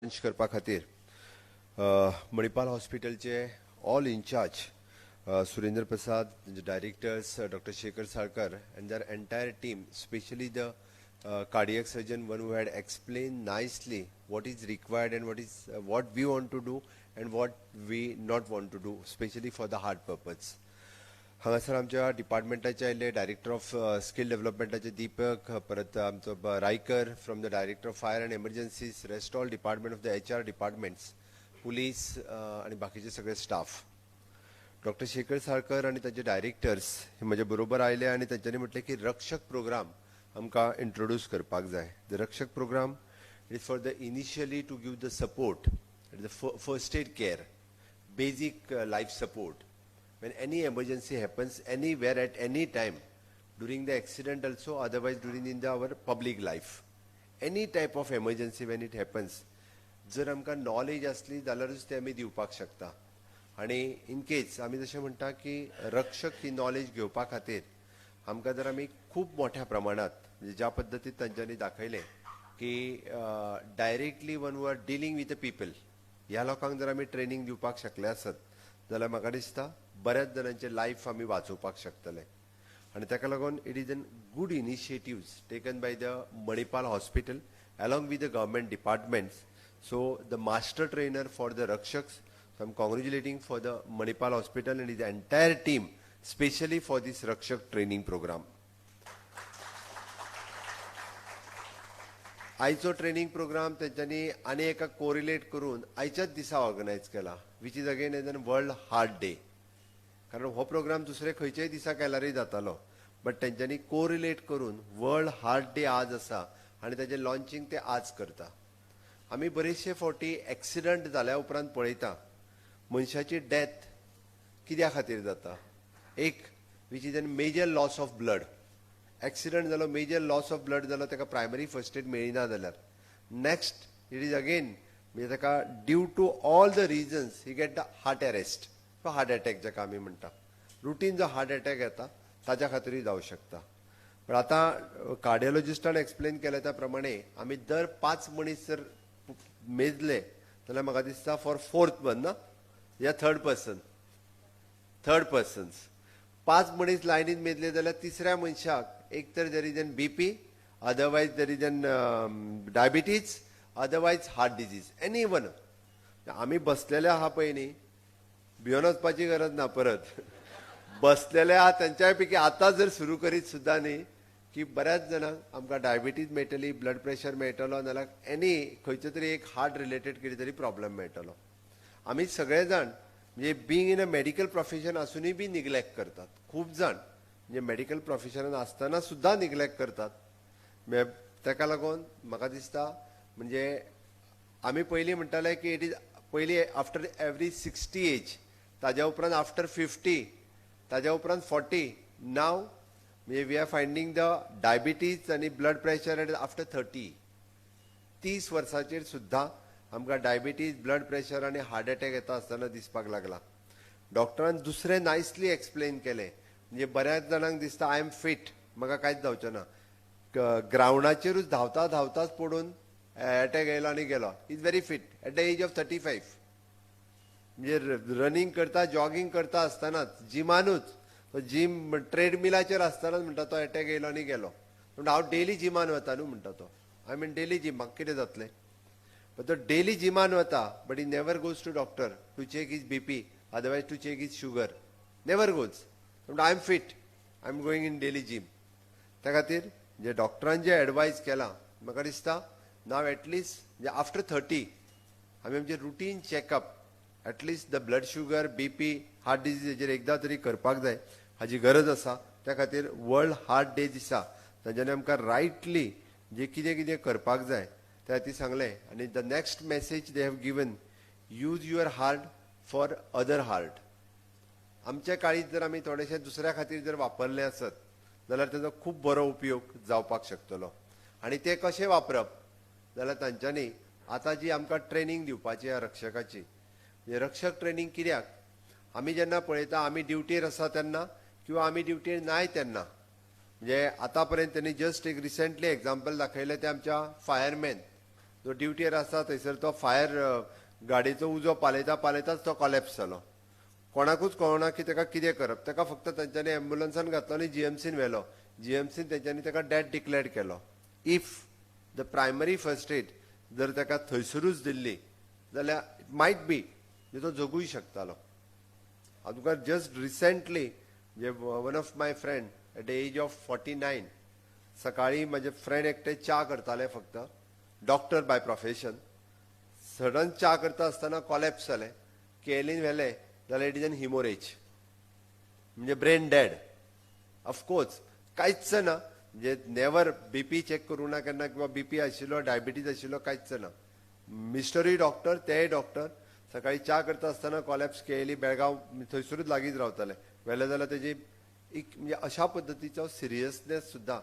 Launch करपा खातीर Manipal हॉस्पिटलचे all incharge Surendra Prasad, directors Doctor Shekhar Salkar and their entire team, specially the cardiac surgeon, one who had explained nicely what is required and what is what we want to do and what we not want to do, especially for the heart purpose. हांगासर आमच्या डिपार्टमेंटाचे आयिल्ले director of skill डेव्हलपमेंटाचे Deepak, परत आमचो Raikar from the director of fire and emergencies, rest all department of the HR departments, police आनी बाकीचे सगळे staff. Doctor Shekhar Salkar आनी तांचे डायरेक्टर्स हे म्हजे बरोबर आयले आनी तांच्यांनी म्हटलें की रक्षक प्रोग्राम आमकां इंट्रोड्यूस करपाक जाय. The Rakshak program is for the initially to give the support, the first aid care, basic life support when any emergency happens anywhere at any time, during the accident also, otherwise during in the our public life, any type of emergency when it happens, जर आमकां knowledge आसली जाल्यारूच ते आमी दिवपाक शकता. आनी in case आमी जशें म्हणटा की रक्षक ही नॉलेज घेवपा खातीर आमकां जर आमी खूब मोठ्या प्रमाणात, म्हणजे ज्या पद्दतीन तांच्यांनी दाखयलें की directly one who are dealing with the people, ह्या लोकांक जर आमी ट्रेनींग दिवपाक शकले आसत जाल्यार म्हाका दिसता बऱ्याच जाणांचे लायफ आमी वाचोवपाक शकतले. आनी ताका लागून it is an good initiatives taken by the Manipal Hospital along with the government departments. So the master trainer for the Rakshaks, so I am congratulating for the Manipal Hospital and the entire team, specially for this Rakshak training program. आयचो training programme तेंच्यांनी आनी एका correlate करून आयच्याच दिसा organise केला, which is again as an World Heart Day. कारण हो programme दुसरे खंयच्याय दिसा केल्यारय जातालो, बट तेंच्यांनी कोरिलेट करून वर्ल्ड हार्ट डे आज आसा आनी ताजें लॉन्चिंग ते आज करता. आमी बरेचशे फावटी एक्सिडंट जाल्या उपरांत पळयता मनशाची डेथ कित्या खातीर जाता. एक which is an major loss of blood. Accident जालो, मेजर लॉस ऑफ ब्लड जालो, ताका प्रायमरी फर्स्ट एड मेळना जाल्यार नेक्स्ट it is again म्हणजे ताका due to all the reasons he get the heart arrest, heart attack जाका आमी म्हणटा, रुटीन जो हार्ट एटॅक येता ताच्या खातीरूय जावं शकता. पण आतां कार्डियोलॉजिस्टान एक्सप्लेन केलें त्या प्रमाणे आमी दर 5 मनीस जर मेजले जाल्यार म्हाका दिसता फॉर फोर्थ वन ना या थर्ड पर्सन, थर्ड पर्सन्स, 5 मनीस लायनीन मेजले जाल्यार तिसऱ्या मनशाक एक तर there is an BP, otherwise there is an diabetes, otherwise heart disease, any one. आमी बसलेले आहा पळय न्ही, भियोन वचपाची गरज ना. परत बसलेले आहा तेंच्याय पैकी आतां जर सुरू करीत सुद्दां न्ही की बऱ्याच जाणांक आमकां डायबिटीज मेळटली, ब्लड प्रेशर मेळटलो, नाल्यार एनी खंयचो तरी एक हार्ट रिलेटेड कितें तरी प्रॉब्लम मेळटलो. आमी सगळे जाण म्हणजे being in a medical profession आसुनूय बी निग्लेक्ट करतात. खूब जाण म्हणजे मेडिकल प्रोफेशनान आसतना सुद्दां निग्लेक्ट करतात. म्हणजे ताका लागून म्हाका दिसता म्हणजे आमी पयलीं म्हणटाले की it is पयलीं आफ्टर एवरी 60 एज, ताज्या उपरांत आफ्टर 50, ताज्या उपरांत 40. नाव म्हणजे we are finding the diabetes आनी ब्लड प्रेशर एट आफ्टर 30. 30 वर्साचेर सुद्दां आमकां डायबिटीज, ब्लड प्रेशर आनी हार्ट एटॅक येता आसतना दिसपाक लागला. डॉक्टरान दुसरें नायसली एक्सप्लेन केलें. म्हणजे बऱ्याच जाणांक दिसता I am fit, म्हाका कांयच जावचें ना. ग्रावंडाचेरूच धांवता धांवताच पडून एटॅक येयलो आनी गेलो. Is very fit at the age of 35. म्हणजे रनिंग करता, जॉगिंग करता आसतनाच, जिमानूच, तो जीम ट्रेडमिलाचेर आसतनाच म्हणटा तो एटॅक येयलो आनी गेलो. म्हणटा हांव डेली जिमान वता न्हू, म्हणटा तो, I mean daily gym, म्हाका कितें जातलें? बट तो डेली जिमान वता, but he never goes to doctor to check his BP, otherwise to check his sugar, never goes. म्हणटा I am fit, I am going in daily gym. त्या खातीर जे डॉक्टरान जे advice केलां म्हाका दिसता नाव एटलिस्ट म्हणजे आफ्टर 30 आमी आमचे routine checkup, at least the blood sugar, BP, heart disease हेजेर एकदां तरी करपाक जाय, हाजी गरज आसा. त्या खातीर वर्ल्ड हार्ट डे दिसा तांच्यांनी आमकां रायटली जे कितें कितें करपाक जाय त्या खातीर सांगलें. आनी the next message they have given, use your heart for other heart. आमच्या काळीत जर आमी थोडेशें दुसऱ्या खातीर जर वापरलें आसत जाल्यार ताजो खूब बरो उपयोग जावपाक शकतलो. आनी ते कशें वापरप जाल्यार तांच्यांनी आतां जी आमकां ट्रेनींग दिवपाची आहा रक्षकाची, म्हणजे रक्षक ट्रेनींग कित्याक आमी जेन्ना पळयता आमी ड्युटीर आसा तेन्ना किंवा आमी ड्युटीर नाय तेन्ना, म्हणजे आतां पर्यंत त्यांनी जस्ट एक रिसेंटली एग्जाम्पल दाखयलें ते आमच्या फायरमॅन. जो ड्युटीर आसा थंयसर तो फायर गाडयेचो उजो पालयता पालयताच तो कॉलेप्स जालो. कोणाकूच कळना की ताका कितें करप. ताका फक्त तांच्यांनी एम्बुलन्सान घातलो आनी जीएमसीन व्हेलो. जीएमसीन तेंच्यांनी ताका डेथ डिक्लेअर केलो. If the primary first aid जर ताका थंयसरूच दिल्ली जाल्यार it might बी तो जगूय शकतालो. हांव तुका जस्ट रिसेंटली म्हणजे one of my friend at the age of 49 सकाळी म्हजे फ्रेंड एकटे च्या करताले, फक्त डॉक्टर बाय प्रोफेशन. सडन च्या करता आसतना कॉलेप्स जालें. केएलईन व्हेलें जाल्यार it is an haemorrhage, म्हणजे ब्रेन डेड. ऑफकोर्स कांयच ना, म्हणजे नेवर बीपी चॅक करूं ना केन्ना, किंवा बीपी आशिल्लो, डायबिटीज आशिल्लो, कांयच ना. मिस्टरूय डॉक्टर, तेय डॉक्टर. सकाळी च्या करता आसतना कॉलेप्स केली. बेळगांव थंयसरूच लागींच रावताले. व्हेलें जाल्यार तेजी एक म्हणजे अशा पद्दतीचो सिरियसनेस सुद्दां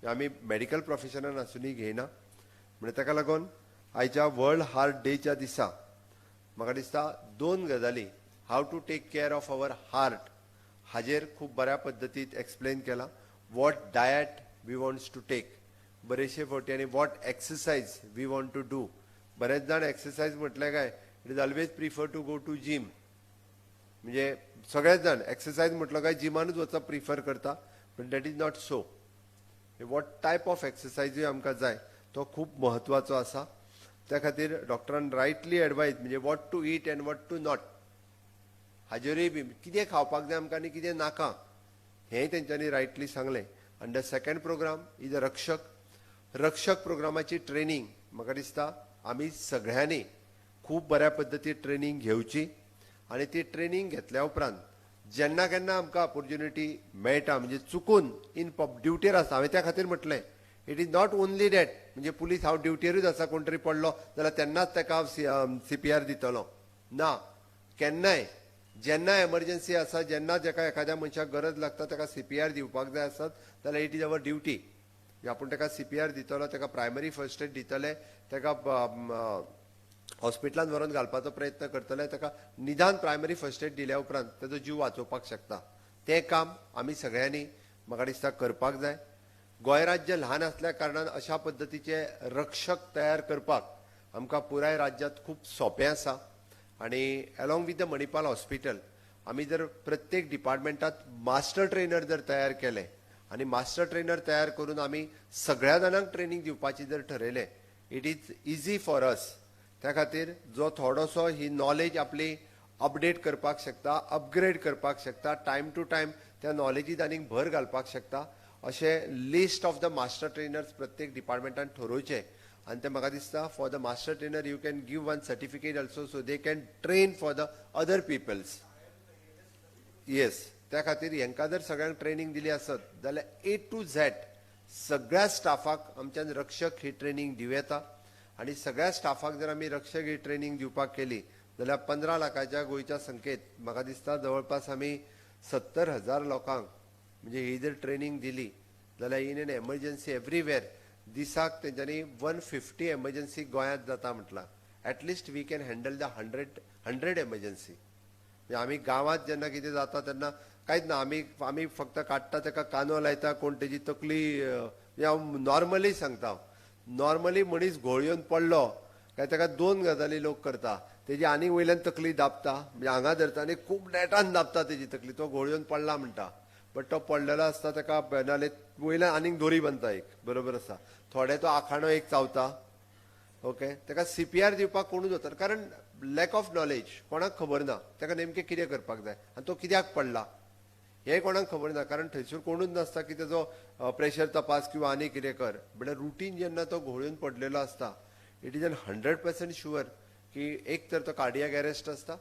आमी मेडिकल प्रोफेशनान आसुनूय घेयना. म्हणजे ताका लागून आयच्या वर्ल्ड हार्ट डेच्या दिसा म्हाका दिसता दोन गजाली, how to take care of our heart हाजेर खूब बऱ्या पद्दतीत एक्सप्लेन केलां. What diet we wants to take बरेचशे फावटी आनी what exercise we want to do. बरेच जाण एक्सरसायज म्हटलें काय it is always prefer to go to gym. म्हणजे सगळेच जाण एक्सरसायज म्हटलं काय जिमानूच वचप प्रिफर करता, but that is not so. What type of एक्सरसायजूय आमकां जाय तो खूब म्हत्वाचो आसा. त्या खातीर डॉक्टरान रायटली एडवायज म्हणजे what to eat and what to not हाजेरूय बी कितें खावपाक जाय आमकां आनी कितें नाका हेंय तेंच्यांनी रायटली सांगलें. आनी the second program is a रक्षक. रक्षक प्रोग्रामाची ट्रेनींग म्हाका दिसता आमी सगळ्यांनी खूब बऱ्या पद्दतीन ट्रेनींग घेवची आनी ती ट्रेनींग घेतल्या उपरांत जेन्ना केन्ना आमकां ऑपोर्च्युनिटी मेळटा, म्हणजे चुकून इन ड्युटीर आसा, हांवें त्या खातीर म्हटलें it is not only that म्हणजे पुलीस हांव ड्युटीरूच आसा, कोण तरी पडलो जाल्यार तेन्नाच ताका हांव सीपीआर दितलो ना. केन्नाय जेन्ना एमर्जन्सी आसा, जेन्ना जेका एखाद्या मनशाक गरज लागता ताका सीपीआर दिवपाक जाय आसत जाल्यार it is our duty. आपूण ताका सीपीआर दितलो, ताका प्रायमरी फर्स्ट एड दितले, ताका हॉस्पिटलान व्हरोन घालपाचो प्रयत्न करतले, ताका निदान प्रायमरी फर्स्ट एड दिल्या उपरांत ताजो जीव वाचोवपाक शकता. तें काम आमी सगळ्यांनी म्हाका दिसता करपाक जाय. गोंय राज्य ल्हान आसल्या कारणान अशा पद्दतीचे रक्षक तयार करपाक आमकां पुराय राज्यांत खूब सोंपें आसा. आनी along with the Manipal hospital आमी जर प्रत्येक डिपार्टमेंटात मास्टर ट्रेनर जर तयार केले आनी मास्टर ट्रेनर तयार करून आमी सगळ्या जाणांक ट्रेनींग दिवपाची जर ठरयलें, it is easy for us. त्या खातीर जो थोडोसो ही नॉलेज आपली अपडेट करपाक शकता, अपग्रेड करपाक शकता, टायम टू टायम त्या नॉलेजीत आनीक भर घालपाक शकता, अशें list of the master trainers प्रत्येक डिपार्टमेंटान ठरोवचें. आनी तें म्हाका दिसता for the master trainer you can give one certificate also, so they can train for the other peoples. Yes, त्या खातीर हेंकां जर सगळ्यांक ट्रेनींग दिली आसत जाल्यार ए टू झॅड सगळ्या स्टाफाक आमच्यान रक्षक ही ट्रेनींग दिवं येता. आनी सगळ्या स्टाफाक जर आमी रक्षक ही ट्रेनींग दिवपाक केली जाल्यार 15 लाखाच्या गोंयच्या संख्येत म्हाका दिसता जवळपास आमी 70,000 लोकांक म्हणजे ही जर ट्रेनींग दिली जाल्यार in N emergency everywhere दिसाक तेंच्यांनी 150 एमर्जन्सी गोंयांत जाता म्हटलां, at least we can handle the 100 emergency. म्हणजे आमी गांवांत जेन्ना कितें जाता तेन्ना कांयच ना, आमी आमी फक्त काडटा ताका कानो लायता, कोण तेजी तकली म्हणजे हांव नॉर्मली सांगता, नॉर्मली मनीस घोळ येवन पडलो काय ताका दोन गजाली लोक करता, तेजी आनी वयल्यान तकली दाबता, म्हणजे हांगा धरता आनी खूब नेटान दाबता तेजी तकली, तो घोळ येवन पडला म्हणटा, बट तो पडलेलो आसता ताका नाल्यार वयल्यान आनीक दोरी बांदता एक, बरोबर आसा, थोडे तो आखाणो एक चावता, ओके, ताका सीपीआर दिवपाक कोणूच वचना, कारण लॅक ऑफ नॉलेज, कोणाक खबर ना ताका नेमकें कितें करपाक जाय आनी तो कित्याक पडला हें कोणाक खबर ना, कारण थंयसर कोणूच नासता की तेजो प्रेशर तपास किंवा आनी कितें कर. म्हळ्यार रुटीन जेन्ना तो घोळून पडलेलो आसता it is an 100% sure की एक तर तो कार्डियक अरेस्ट आसता,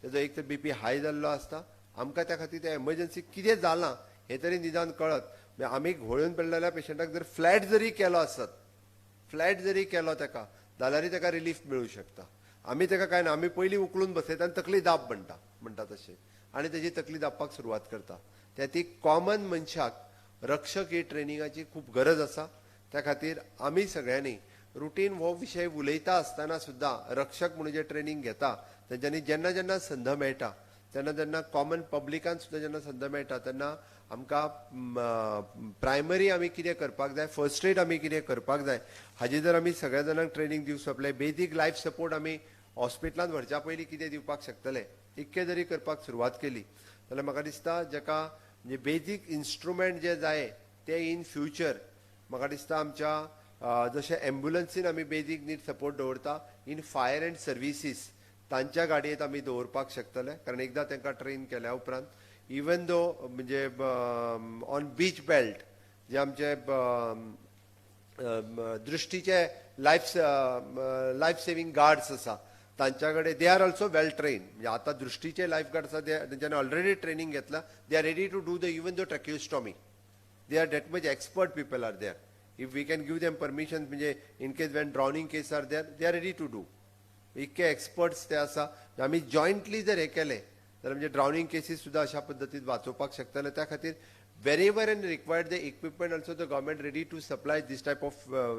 तेजो एक तर बीपी हाय जाल्लो आसता. आमकां त्या खातीर ते एमर्जन्सी कितें जालां हें तरी निदान कळत. म्हणजे आमी घोळून पडलेल्या पेशंटाक जर फ्लॅट जरी केलो आसत, फ्लॅट जरी केलो ताका जाल्यारय ताका रिलीफ मेळूं शकता. आमी ताका कांय ना, आमी पयलीं उखलून बसयता आनी तकली दाब म्हणटा म्हणटा तशें, आनी तेजी तकली दाबपाक सुरवात करता. त्या ती कॉमन मनशाक रक्षक ही ट्रेनिंगाची खूब गरज आसा. त्या खातीर आमी सगळ्यांनी रुटीन हो विशय उलयता आसतना सुद्दां रक्षक म्हणून जे ट्रेनींग घेता तेंच्यांनी जेन्ना जेन्ना संद मेळटा तेन्ना जेन्ना कॉमन पब्लिकान सुद्दां जेन्ना संद मेळटा तेन्ना आमकां प्रायमरी आमी कितें करपाक जाय, फर्स्ट एड आमी कितें करपाक जाय हाजी जर आमी सगळ्या जाणांक ट्रेनींग दिवंक शकले, बेजीक लायफ सपोर्ट आमी हॉस्पिटलांत व्हरच्या पयलीं कितें दिवपाक शकतले इतकें जरी करपाक सुरवात केली जाल्यार म्हाका दिसता जाका म्हणजे बेजीक इन्स्ट्रुमेंट जे जाय ते इन फ्युचर म्हाका दिसता आमच्या जशें एम्बुलन्सीन आमी बेजीक नीड सपोर्ट दवरता, इन फायर अँड सर्विसीस तांच्या गाडयेंत आमी दवरपाक शकतले. कारण एकदां तांकां ट्रेन केल्या उपरांत इवन दो म्हणजे ऑन बीच बेल्ट जे आमचे दृश्टीचे लायफ सेविंग गार्ड्स आसा तांच्या कडेन they are also well train. म्हणजे आतां दृश्टीचे लायफ गार्ड्स आसा तेंच्यांनी ऑलरेडी ट्रेनींग घेतला, they are ready to do the even though tracheostomy, they are that much expert people are there. If we can give them permission म्हणजे in case when drowning case are there, they are ready to do. इतके experts ते आसा. आमी जॉयंटली जर हे केले जाल्यार म्हणजे ड्रावनींग केसीस सुद्दां अशा पद्दतीन वाचोवपाक शकतले. त्या खातीर wherever and required the equipment also the government ready to supply this type of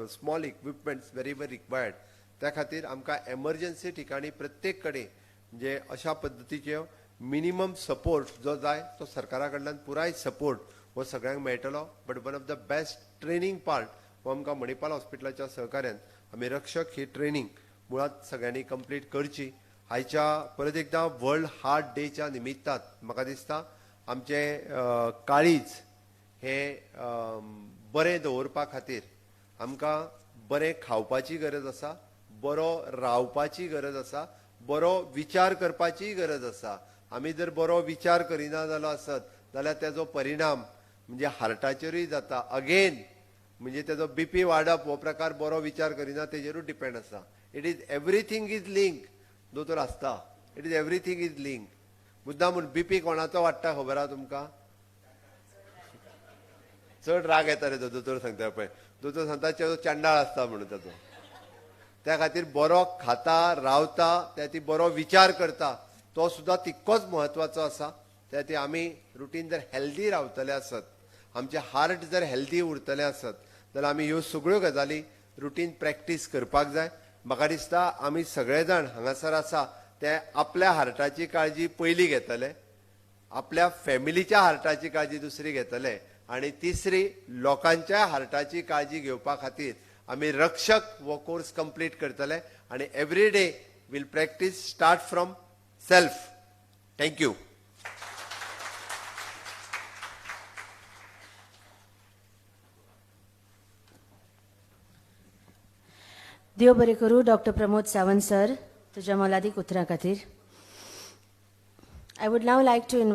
small equipments wherever required. त्या खातीर आमकां एमर्जन्सी ठिकाणी प्रत्येक कडेन म्हणजे अशा पद्दतीचे मिनिमम सपोर्ट जो जाय तो सरकारा कडल्यान पुराय सपोर्ट हो सगळ्यांक मेळटलो. But one of the best training part हो आमकां मणिपाल हॉस्पिटलाच्या सहकार्यान आमी रक्षक ही ट्रेनींग मुळात सगळ्यांनी कंप्लीट करची. आयच्या परत एकदां वर्ल्ड हार्ट डेच्या निमित्तान म्हाका दिसता आमचें काळीज हें बरें दवरपा खातीर आमकां बरें खावपाची गरज आसा, बरो रावपाची गरज आसा, बरो विचार करपाचीय गरज आसा. आमी जर बरो विचार करिना जालो आसत जाल्यार तेजो परिणाम म्हणजे हार्टाचेरूय जाता. अगेन म्हणजे तेजो बीपी वाडप हो प्रकार बरो विचार करिना तेजेरूय डिपेंड आसा. It is everything is link. दोतोर आसता, it is everything is link. मुद्दाम म्हूण बीपी कोणाचो वाडटा खबर आहा तुमकां? चड राग येता रे तो दोतोर सांगता पळय, दोतोर सांगता तो चांडाळ आसता म्हणून ताचो. त्या खातीर बरो खाता रावता त्या ती बरो विचार करता तो सुद्दां तितकोच म्हत्वाचो आसा. त्या खातीर आमी रुटीन जर हेल्दी रावतले आसत, आमचें हार्ट जर हेल्दी उरतलें आसत जाल्यार आमी ह्यो सगळ्यो गजाली रुटीन प्रॅक्टीस करपाक जाय. म्हाका दिसता आमी सगळे जाण हांगासर आसा ते आपल्या हार्टाची काळजी पयली घेतले, आपल्या फॅमिलीच्या हार्टाची काळजी दुसरी घेतले आनी तिसरी लोकांच्या हार्टाची काळजी घेवपा खातीर आमी रक्षक हो कोर्स कंप्लीट करतले आनी every day will practice start from self. Thank you. देव बरें करूं डॉक्टर प्रमोद सावंत सर तुज्या मोलादीक उतरां खातीर. I would now like to